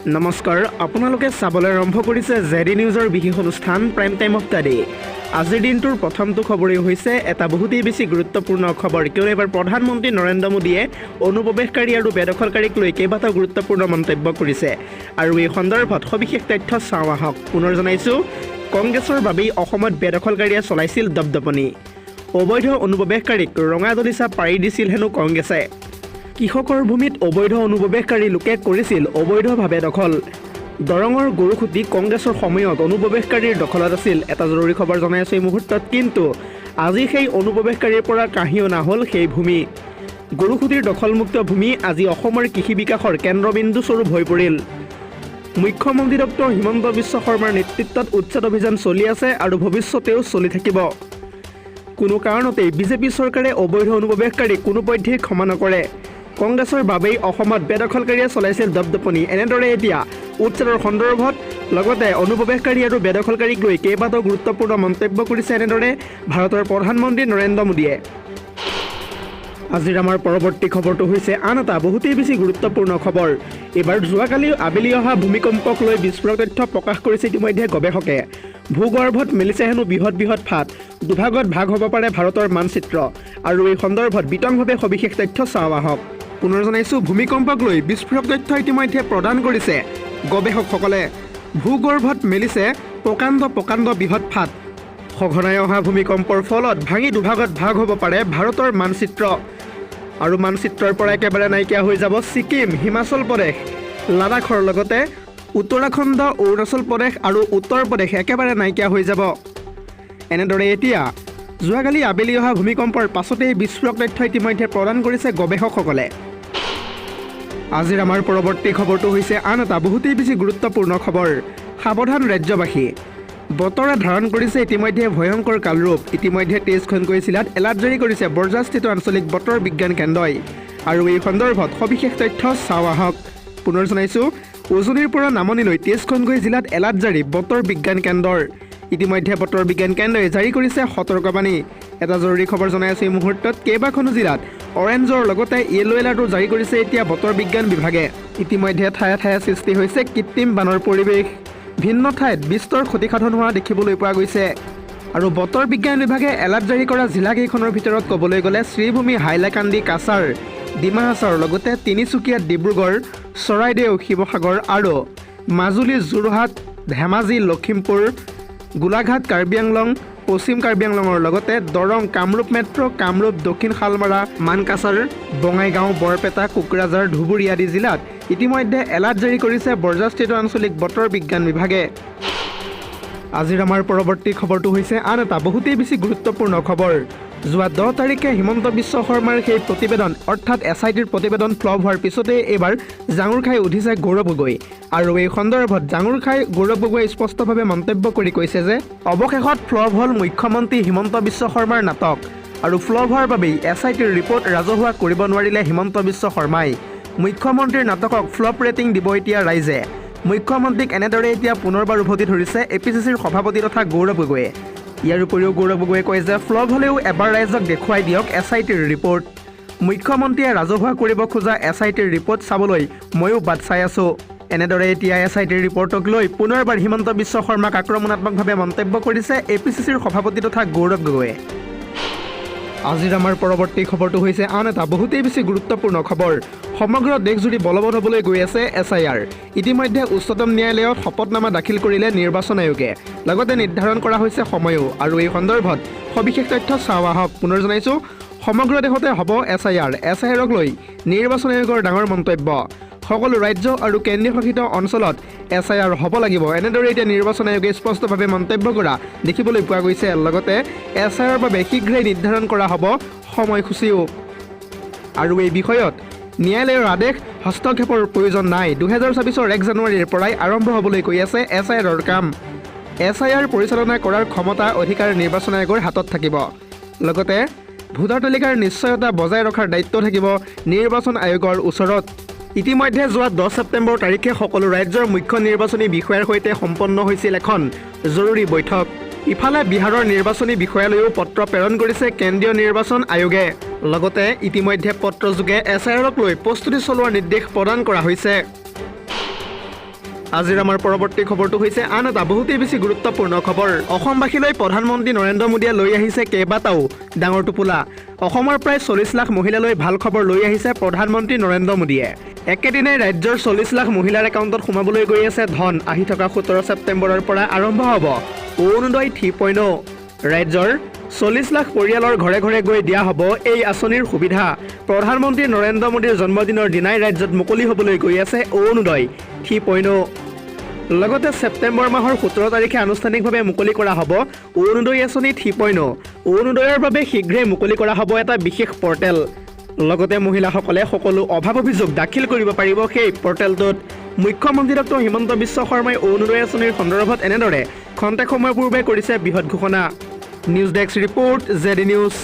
নমস্কাৰ, আপোনালোকে চাবলৈ আৰম্ভ কৰিছে জেডি নিউজৰ বিশেষ অনুষ্ঠান Prime Time of the Day। আজিৰ দিনটোৰ প্ৰথমটো খবৰেই হৈছে এটা বহুতেই বেছি গুৰুত্বপূৰ্ণ খবৰ, কিয়নো এইবাৰ প্ৰধানমন্ত্ৰী নৰেন্দ্ৰ মোদীয়ে অনুপ্ৰৱেশকাৰী আৰু বেদখলকাৰীক লৈ কেইবাটাও গুৰুত্বপূৰ্ণ মন্তব্য কৰিছে আৰু এই সন্দৰ্ভত সবিশেষ তথ্য চাওঁ আহক। পুনৰ জনাইছোঁ, কংগ্ৰেছৰ বাবেই অসমত বেদখলকাৰীয়ে চলাইছিল দপদপনি। অবৈধ অনুপ্ৰৱেশকাৰীক ৰঙা দলিচা পাৰি দিছিল হেনো কংগ্ৰেছে। কৃষকৰ ভূমিত অবৈধ অনুপ্ৰৱেশকাৰী লোকে কৰিছিল অবৈধভাৱে দখল। দৰঙৰ গৰুখুঁটি কংগ্ৰেছৰ সময়ত অনুপ্ৰৱেশকাৰীৰ দখলত আছিল। এটা জৰুৰী খবৰ জনাই আছোঁ এই মুহূৰ্তত। কিন্তু আজি সেই অনুপ্ৰৱেশকাৰীৰ পৰা কাঢ়ি অনা হ'ল সেই ভূমি। গৰুখুঁটিৰ দখলমুক্ত ভূমি আজি অসমৰ কৃষি বিকাশৰ কেন্দ্ৰবিন্দু স্বৰূপ হৈ পৰিল। মুখ্যমন্ত্ৰী ডক্টৰ হিমন্ত বিশ্ব শৰ্মাৰ নেতৃত্বত উচ্ছেদ অভিযান চলি আছে আৰু ভৱিষ্যতেও চলি থাকিব। কোনো কাৰণতেই বিজেপি চৰকাৰে অবৈধ অনুপ্ৰৱেশকাৰীক কোনোপধ্যেই ক্ষমা নকৰে। কংগ্ৰেছৰ বাবেই অসমত বেদখলকাৰীয়ে চলাইছিল দপদপনি। এনেদৰে এতিয়া উচ্ছেদৰ সন্দৰ্ভত লগতে অনুপ্ৰৱেশকাৰী আৰু বেদখলকাৰীক লৈ কেইবাটাও গুৰুত্বপূৰ্ণ মন্তব্য কৰিছে এনেদৰে ভাৰতৰ প্ৰধানমন্ত্ৰী নৰেন্দ্ৰ মোদীয়ে। আজিৰ আমাৰ পৰৱৰ্তী খবৰটো হৈছে আন এটা বহুতেই বেছি গুৰুত্বপূৰ্ণ খবৰ। এইবাৰ যোৱাকালি আবেলি অহা ভূমিকম্পক লৈ বিস্ফোৰক তথ্য প্ৰকাশ কৰিছে ইতিমধ্যে গৱেষকে। ভূগৰ্ভত মেলিছে হেনো বৃহৎ বৃহৎ ফাট। দুভাগত ভাগ হ'ব পাৰে ভাৰতৰ মানচিত্ৰ আৰু এই সন্দৰ্ভত বিতংভাৱে সবিশেষ তথ্য চাওঁ আহক। পুনৰ জনাইছোঁ, ভূমিকম্পক লৈ বিস্ফোৰক তথ্য ইতিমধ্যে প্ৰদান কৰিছে গৱেষকসকলে। ভূগৰ্ভত মেলিছে প্ৰকাণ্ড প্ৰকাণ্ড বৃহৎ ফাট। সঘনাই অহা ভূমিকম্পৰ ফলত ভাঙি দুভাগত ভাগ হ'ব পাৰে ভাৰতৰ মানচিত্ৰ আৰু মানচিত্ৰৰ পৰা একেবাৰে নাইকিয়া হৈ যাব ছিকিম, হিমাচল প্ৰদেশ, লাডাখৰ লগতে উত্তৰাখণ্ড, অৰুণাচল প্ৰদেশ আৰু উত্তৰ প্ৰদেশ একেবাৰে নাইকিয়া হৈ যাব। এনেদৰে এতিয়া যোৱাকালি আবেলি অহা ভূমিকম্পৰ পাছতেই বিস্ফোৰক তথ্য ইতিমধ্যে প্ৰদান কৰিছে গৱেষকসকলে। আজিৰ আমাৰ পৰৱৰ্তী খবৰটো হৈছে আন এটা বহুতেই বেছি গুৰুত্বপূৰ্ণ খবৰ। সাৱধান ৰাজ্যবাসী, বতৰে ধাৰণ কৰিছে ইতিমধ্যে ভয়ংকৰ কালৰূপ। ইতিমধ্যে 23খনকৈ জিলাত এলাৰ্ট জাৰি কৰিছে বৰঝাৰস্থিত আঞ্চলিক বতৰ বিজ্ঞান কেন্দ্ৰই আৰু এই সন্দৰ্ভত সবিশেষ তথ্য চাওঁ আহক। পুনৰ জনাইছোঁ, উজনিৰ পৰা নামনিলৈ 23খনকৈ জিলাত এলাৰ্ট জাৰি বতৰ বিজ্ঞান কেন্দ্ৰৰ। ইতিমধ্যে বতৰ বিজ্ঞান কেন্দ্ৰই জাৰি কৰিছে সতৰ্কবাণী। এটা জৰুৰী খবৰ জনাই আছোঁ এই মুহূৰ্তত, কেইবাখনো জিলাত অৰেঞ্জৰ লগতে য়েল্ল' এলাৰ্টো জাৰি কৰিছে এতিয়া বতৰ বিজ্ঞান বিভাগে। ইতিমধ্যে ঠায়ে ঠায়ে সৃষ্টি হৈছে কৃত্ৰিম বানৰ পৰিৱেশ। ভিন্ন ঠাইত বিস্তৰ ক্ষতিসাধন হোৱা দেখিবলৈ পোৱা গৈছে আৰু বতৰ বিজ্ঞান বিভাগে এলাৰ্ট জাৰি কৰা জিলাকেইখনৰ ভিতৰত ক'বলৈ গ'লে শ্ৰীভূমি, হাইলাকান্দি, কাছাৰ, ডিমা হাছাওৰ লগতে তিনিচুকীয়া, ডিব্ৰুগড়, চৰাইদেউ, শিৱসাগৰ আৰু মাজুলী, যোৰহাট, ধেমাজি, লখিমপুৰ, গোলাঘাট, কাৰ্বি আংলং, পশ্চিম কাৰ্বি আংলঙৰ লগতে দৰং, কামৰূপ মেট্ৰ', কামৰূপ, দক্ষিণ শালমাৰা, মানকাছাৰ, বঙাইগাঁও, বৰপেটা, কোকৰাঝাৰ, ধুবুৰী আদি জিলাত ইতিমধ্যে এলাৰ্ট জাৰি কৰিছে বৰঝাৰস্থিত আঞ্চলিক বতৰ বিজ্ঞান বিভাগে। আজিৰ আমাৰ পৰৱৰ্তী খবৰটো হৈছে আন এটা বহুতেই বেছি গুৰুত্বপূৰ্ণ খবৰ। যোৱা 10 তাৰিখে হিমন্ত বিশ্ব শৰ্মাৰ সেই প্ৰতিবেদন, অৰ্থাৎ এছআইটিৰ প্ৰতিবেদন ফ্লপ হোৱাৰ পিছতেই এইবাৰ জাঙুৰ খাই উঠিছে গৌৰৱ গগৈ আৰু এই সন্দৰ্ভত জাঙুৰ খাই গৌৰৱ গগৈয়ে স্পষ্টভাৱে মন্তব্য কৰি কৈছে যে অৱশেষত ফ্লপ হ'ল মুখ্যমন্ত্ৰী হিমন্ত বিশ্ব শৰ্মাৰ নাটক আৰু ফ্লপ হোৱাৰ বাবেই এছআইটিৰ ৰিপৰ্ট ৰাজহুৱা কৰিব নোৱাৰিলে হিমন্ত বিশ্ব শৰ্মাই। মুখ্যমন্ত্ৰীৰ নাটকক ফ্লপ ৰেটিং দিব এতিয়া ৰাইজে। মুখ্যমন্ত্ৰীক এনেদৰে এতিয়া পুনৰবাৰ উভতি ধৰিছে এপিচিচিৰ সভাপতি তথা গৌৰৱ গগৈয়ে। ইয়াৰ উপৰিও গৌৰৱ গগৈয়ে কয় যে ফ্লপ হ'লেও এবাৰ ৰাইজক দেখুৱাই দিয়ক এছআইটিৰ ৰিপৰ্ট। মুখ্যমন্ত্ৰীয়ে ৰাজহুৱা কৰিব খোজা এছআইটিৰ ৰিপৰ্ট চাবলৈ ময়ো বাট চাই আছোঁ। এনেদৰে এতিয়া এছআইটিৰ ৰিপৰ্টক লৈ পুনৰবাৰ হিমন্ত বিশ্ব শৰ্মাক আক্ৰমণাত্মকভাৱে মন্তব্য কৰিছে এপিচিচিৰ সভাপতি তথা গৌৰৱ গগৈয়ে। আজিৰ আমাৰ পৰৱৰ্তী খবৰটো হৈছে আন এটা বহুতেই বেছি গুৰুত্বপূৰ্ণ খবৰ। সমগ্ৰ দেশজুৰি বলবৎ হ'বলৈ গৈ আছে এছআইআৰ। ইতিমধ্যে উচ্চতম ন্যায়ালয়ত শপতনামা দাখিল কৰিলে নিৰ্বাচন আয়োগে। লগতে নিৰ্ধাৰণ কৰা হৈছে সময়ো আৰু এই সন্দৰ্ভত সবিশেষ তথ্য চাওঁ আহক। পুনৰ জনাইছোঁ, সমগ্ৰ দেশতে হ'ব এছআইআৰ। এছআইআৰক লৈ নিৰ্বাচন আয়োগৰ ডাঙৰ মন্তব্য। সকলো ৰাজ্য আৰু কেন্দ্ৰীয় শাসিত অঞ্চলত এছআইআৰ হ'ব লাগিব, এনেদৰে এতিয়া নিৰ্বাচন আয়োগে স্পষ্টভাৱে মন্তব্য কৰা দেখিবলৈ পোৱা গৈছে। লগতে এছআইআৰৰ বাবে শীঘ্ৰেই নিৰ্ধাৰণ কৰা হ'ব সময়সূচীও আৰু এই বিষয়ত ন্যায়ালয়ৰ আদেশ হস্তক্ষেপৰ প্ৰয়োজন নাই। 2026ৰ 1 জানুৱাৰীৰ পৰাই আৰম্ভ হ'বলৈ গৈ আছে এছআইআৰৰ কাম। এছআইআৰ পৰিচালনা কৰাৰ ক্ষমতা, অধিকাৰ নিৰ্বাচন আয়োগৰ হাতত থাকিব। লগতে ভোটাৰ তালিকাৰ নিশ্চয়তা বজাই ৰখাৰ দায়িত্ব থাকিব নিৰ্বাচন আয়োগৰ ওচৰত। ইতিমধ্যে যোৱা 10 ছেপ্টেম্বৰ তাৰিখে সকলো ৰাজ্যৰ মুখ্য নিৰ্বাচনী বিষয়াৰ সৈতে সম্পন্ন হৈছিল এখন জৰুৰী বৈঠক। ইফালে বিহাৰৰ নিৰ্বাচনী বিষয়ালৈও পত্ৰ প্ৰেৰণ কৰিছে কেন্দ্ৰীয় নিৰ্বাচন আয়োগে। লগতে ইতিমধ্যে পত্ৰযোগে এছআইআৰক লৈ প্ৰস্তুতি চলোৱাৰ নিৰ্দেশ প্ৰদান কৰা হৈছে। আজিৰ আমাৰ পৰৱৰ্তী খবৰটো হৈছে আন এটা বহুতেই বেছি গুৰুত্বপূৰ্ণ খবৰ। অসমবাসীলৈ প্ৰধানমন্ত্ৰী নৰেন্দ্ৰ মোদীয়ে লৈ আহিছে কেইবাটাও ডাঙৰ টোপোলা। অসমৰ প্ৰায় 40 লাখ মহিলালৈ ভাল খবৰ লৈ আহিছে প্ৰধানমন্ত্ৰী নৰেন্দ্ৰ মোদীয়ে। একেদিনাই ৰাজ্যৰ 40 লাখ মহিলাৰ একাউণ্টত সোমাবলৈ গৈ আছে ধন। আহি থকা 17 ছেপ্টেম্বৰৰ পৰা আৰম্ভ হ'ব অৰুণোদয় 3.0। ৰাজ্যৰ 40 লাখ পৰিয়ালৰ ঘৰে ঘৰে গৈ দিয়া হ'ব এই আঁচনিৰ সুবিধা। প্ৰধানমন্ত্ৰী নৰেন্দ্ৰ মোদীৰ জন্মদিনৰ দিনাই ৰাজ্যত মুকলি হ'বলৈ গৈ আছে অৰুণোদয় 3.0। লগতে ছেপ্টেম্বৰ মাহৰ 17 তাৰিখে আনুষ্ঠানিকভাৱে মুকলি কৰা হ'ব অৰুণোদয় আঁচনি 3.0। অৰুণোদয়ৰ বাবে শীঘ্ৰেই মুকলি কৰা হ'ব এটা বিশেষ পৰ্টেল। লগতে মহিলাসকলে সকলো অভাৱ অভিযোগ দাখিল কৰিব পাৰিব সেই পৰ্টেলটোত। মুখ্যমন্ত্ৰী ডক্টৰ হিমন্ত বিশ্ব শৰ্মাই অৰুণোদয় আঁচনিৰ সন্দৰ্ভত এনেদৰে খন্তেক সময় পূৰ্বে কৰিছে বৃহৎ ঘোষণা। News desk report, Z news.